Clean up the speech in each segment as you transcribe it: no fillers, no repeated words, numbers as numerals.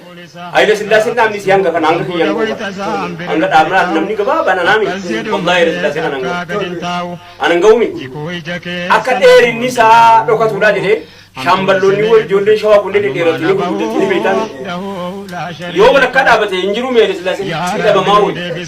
Haayile Sillaaseen dhaabni si hanga kana hanga kiyya hanga hanga dhaabnaa namni gabaabaan anaami. Wallahi Haayile Sillaaseen anan gahu. Anan gahumi. Akka dheerinni isaa dhokatuudha jedhee shaamballoonni wal ijoolleen shawaa kunneen dhedheeratanii gurguddatanii beektan. Yoo walakkaa dhaabate hin jiru Haayile Sillaaseen ni dhabamaa wayyi.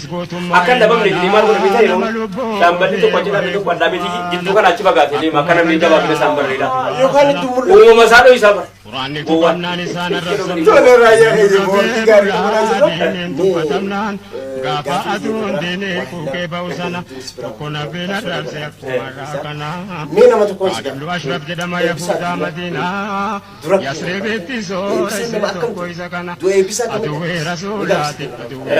Akka hin dhabamne jedhee maal godha beektaa yeroo shaamballi tokko achi dhaabe tokko dhaabeeti jidduu kana achi fagaatee deema akka namni gabaabina isaan barreedha. Yookaan itti mul'atu. Uumama isaa dho'isaa bara. Quraanni Gowwaan. tufannaan isaan arrabsan. Tole raayyaa keenya boortii gaarii qabanaa jirra. Diineen tuffatamnaan gaafa aduun diinee quuqee ba'u sana tokko nabiin arrabse akkuma irraa kanaa. Mee nama tokkoon si Ibnu Ashraf jedhama Yahudaa Madiinaa. Dura Yasribitti soora Eebbisaan isee nama akkam tokko isa kana. Du'a eebbisaa akkamitti? Aduwwee rasuulaati aduwwee.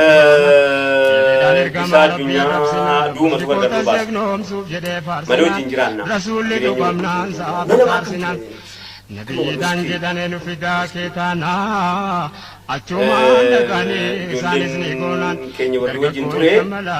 Eebbisaa addunyaa duumatu gargar nu baasa. Malee wajjin jiraanna. Rasuulli Jireenya tuqamnaan sa'a Nama akkam faarsinaan. ture? Nabiyyiidhaan jedhanii nu fidaa kee taanaa achumaan dhaqanii isaanis ni goonaan. Ijoolleen keenya warri wajjin ture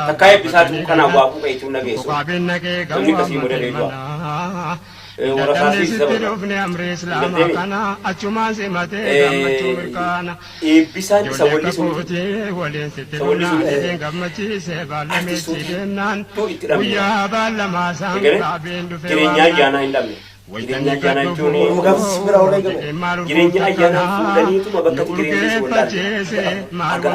takkaa eebbisaatu kanaan waa fuudhee dhageessu. Qaabin naqee Namni gamoo akkasii mudate du'a. manaa. Warra Dadhabne isaas isa sitti barbaada. dhufne amri islaamaa Galteemi. kana achumaan simatee gammachuu mirkaana. Eebbisaan isa Ijoollee wallisuu miti. kakootii waliin sitti Isa wallisuu dhufnaan miti. jedheen gammachiise baallameetti Artistoota deemnaan hedduu itti dhabne. guyyaa baallamaa isaan Egalee qaabeen dhufe jireenya waamnaan. ayyaanaa hin dhabne. Jireenya ayyaanaa jechuun Walumaa gaafas bira oolee game. Jireenya ayyaanaa fuudhaniituma bakka itti jireenya si wallaalle. Aga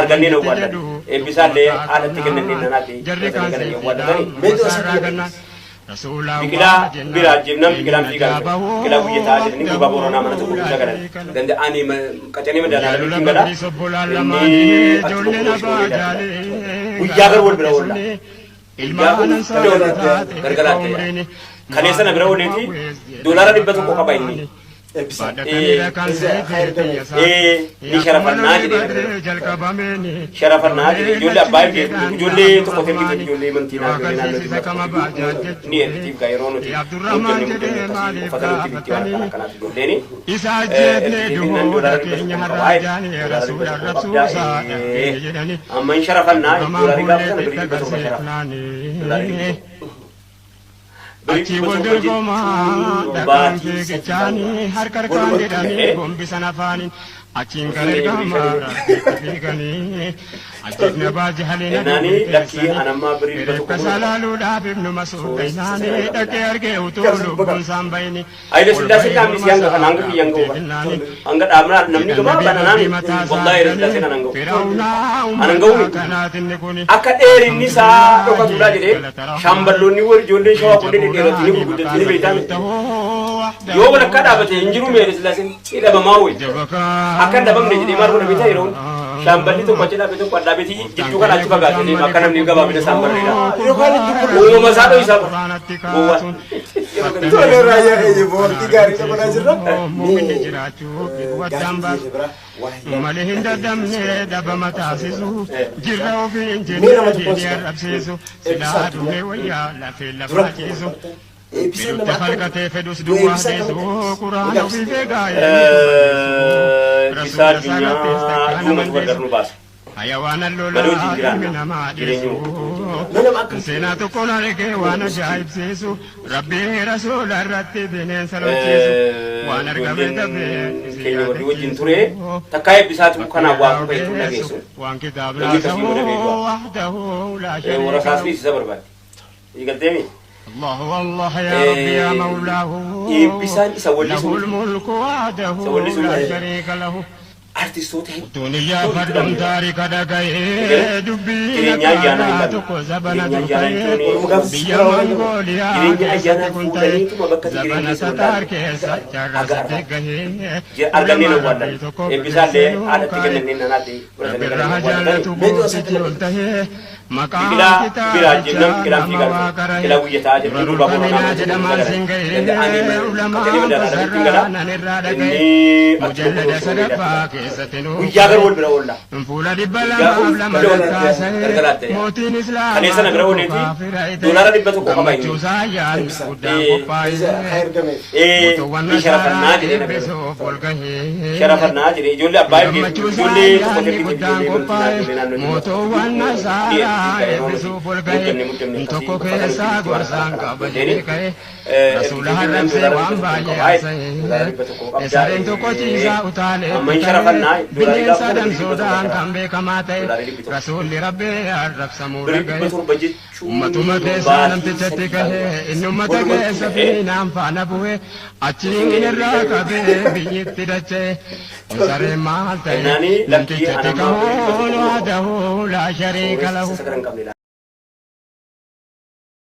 argannee na awwaallan. Eebbisaallee haadhatti kennannee nanaatti fudhatanii galanii awwaallatanii. Meetu asirratti jedhama. Biqilaa biraa jennaan biqilaan fiigaa dhufe. Biqilaa guyya taa'aa jedhanii gurbaa Booranaa mana tokko keessa galan. Ganda ani qacanee madaalaa lamitti hin gala. Inni achi boqqolloo ishee bareedaa Guyyaa gar wal bira oolla. Guyyaa kun gargaraatti ta'e. Kaleessa na bira ooleeti doolaara 100 qaba inni. Eebbisaan. Ni sharafannaa jedhee na bira. Sharafannaa jedhee ijoollee abbaa ergee ijoollee tokko ergite ijoollee mantii naa ijoollee naannoo jiru tokko ni ergitiif gaa yeroo nuti hojjenne muddanne akkasii uffata nuti bitti waan akkana akkanaaf ijoolleeni. Isa ajjeefne Ergitee jennaan duhoota doolaara dhibba keenya tokko har'aa qabaa jaanii doolaara dhibba rasuula tokko arrabsuusaa qabdaa dhageenye jedhani. amma hin sharafannaa Abdurrahmaan doolarii gaafa sana Bulleetti birii 700 sharafa doolarii 700. Birii Achi dhibba wal torba dorgomaa jechuun dhaqaan baatii 3 fiigichaanii harka harkaan jedhanii gombisan afaaniin achiin gara Hojiin keenya birii ergamaa shanii. rabbiitti fiiganii ajjeefna baajahaliin Ennaani aduwwii lakkii keessanii anammaa birii 100 reeffa kun isaa laaluudhaaf ibnu Masuud sooressa dhainaanii sana dhaqee qabna. argee utuu lubbuun isaan bayini Haayile ol Sillaaseen bahee dhaabni morma si hanga isaa kana hanga kiyya hanga dhaabbatee uba. jennaani Hanga dhaabnaa namni jedhan gabaabaan nabiin anaami. rabbii mataa isaa Wallahi Haayile arganii Sillaaseen anan gahu. Fir'aawnaa Anan gahu ummata miti. kanaatinni kuni Akka dheerinni isaa alhamdulillaahi dhokatuudha jedhee galata rahmaani shaamballoonni warri ijoolleen shawaa kunneen leenca dhedheeratanii buuraanii gurguddatanii maqaan beektaa rabbii miti. ta'uu Yoo walakkaa wahdahu dhaabate laa hin jiru shariika Haayile Sillaaseen ni dhabamaa wayi. Akka hin dhabamne jedhee maal godha beektaa yeroo shaamballi tokko achi dhaabe tokko dhaabeeti jidduu kana achi fagaatee deema akka namni gabaabina isaan barreedha. Yookaan itti mul'atu. Uumama isaa dho'isaa bara. Gowwaan. Tole raayyaa keenya boortii gaarii qabanaa jirra. Muumminni Mee jiraachuu gaaffii waddaan baas keenya bira waa hin malee hin dadhabne dhabama taasisu jirra ofiin Mee nama jennee tokkoon diinii si arrabsiisu Eebbisaa silaa addunyaa dhumee wayyaa lafee dura lafaa ciisu Eebbisaan nama Birutti akkam falqatee fedhus Du'a duwwaa eebbisaa deessu akkamitti quraana Ni ofii gaafsite. beekaa eenyutu balleessu Eebbisaa rasuula isaa irrattis addunyaa takkaa nama duumatu gargar deessu nu baasa. hayawaana Malee lolaa wajjin ilmi jiraanna. namaa Jireenya dheessu wajjin Mee nama akkam seenaa tokkoon argee waan ajaa'ibsiisu rabbii rasuula irratti bineensa lolchiisu waan argame dafee Ijoolleen isin keenya warri wajjin ture yaadachiisu takkaa eebbisaatu kanaan waa irraa fuudhee odeessu dhageessu. waan kitaabnaa Namni akkasii ta'uu godhamee du'a. wahdahu laa Warra shariika isaas lahu isa barbaadde. Eegalteemi. الله الله يا ربي يا مولاه Eebbisaan isa له wallisuu miti. الملك وحده Isa wallisuu لا miti. شريك له Artistoota hedduu Duniyaa itti fardum dhabne. taarika dhaga'ee dubbii Jireenya ayyaanaa hin naqaanaa dhabne. tokko zabana Jireenya dur ayyaanaa ta'ee jechuun Walumaa gaafas biyya bira oolee game. Mongooliyaa Jireenya keessatti ayyaanaa kun ta'e fuudhaniituma bakka itti jireenya zabana keessa Tataar wallaalle. keessa jaarraa Aga saddeet arraa. gahee Argannee na ulamaa awwaallan. rabbii tokko Eebbisaallee barreessee nuu haadhatti kaa'e kennannee nanaatti fudhatanii Rabbi galanii irraa awwaallatanii. jaallatu Meetu asirratti gooftichi ol tahee maqaa Biqilaa biraa jennaan kitaabichaa biqilaan nama fiigaa waa dhufe. qara'e Biqilaa guyya taa'aa jirti dura gurbaa Booranaa durfaminaa mana tokko jedhamaan keessa galan. siin Ganda ani ga'ee qacanee ulamaan madaalaa lamitti hin gala. basarraa nan irraa dhaga'e Inni achi mujallada boqqolloo ishee sadaffaa bareedaa. keessatti nuu Guyyaa gar ka'e wal bira oolla. fuula dhibba Guyyaa lamaaf kun lama gargar lakkaasa'e gargaraatti. mootiin Kaleessa islaamaa na bira tokko ooleeti kaafira ta'e doolaara 100 qaba inni. gammachuu isaa ayyaanni Eebbisaan. guddaan Isa qophaa'e haa ergameef. mootuwwan Ni sharafannaa nasaaraa jedhee na bira dhufe. eebbisuuf ol gahee Sharafannaa jedhee ijoollee abbaa ergee gammachuu isaa ijoollee tokko ayyaanni ergite guddaan ijoollee mantinaa qophaa'e ijoollee naannoo jiru mootuwwan ni nasaaraa ergite. Rasuulaa eebbisuuf ol ga'e. Tokko keessaa gorsaan qaba jedhee ka'e. Rasuula arrabsee waan baay'ee haasa'e. Sareen tokko ciisaa utaalee bineensa adamsuudhaan kan beekamaa ta'e. Rasuulli Rabbii arrabsamuu dhaga'e. 700 jechuun Ummatuma keessaa namtichatti gahe, inni ummata keessa fiinaan faana bu'e, achiin irraa qabee biyyitti dacha'e. Sareen maal ta'e? Kennaanii lakkii Namtichatti anammaa kahoon birrii 100 waadahu laa shariika lahu. Sooressa sagal hin qabne.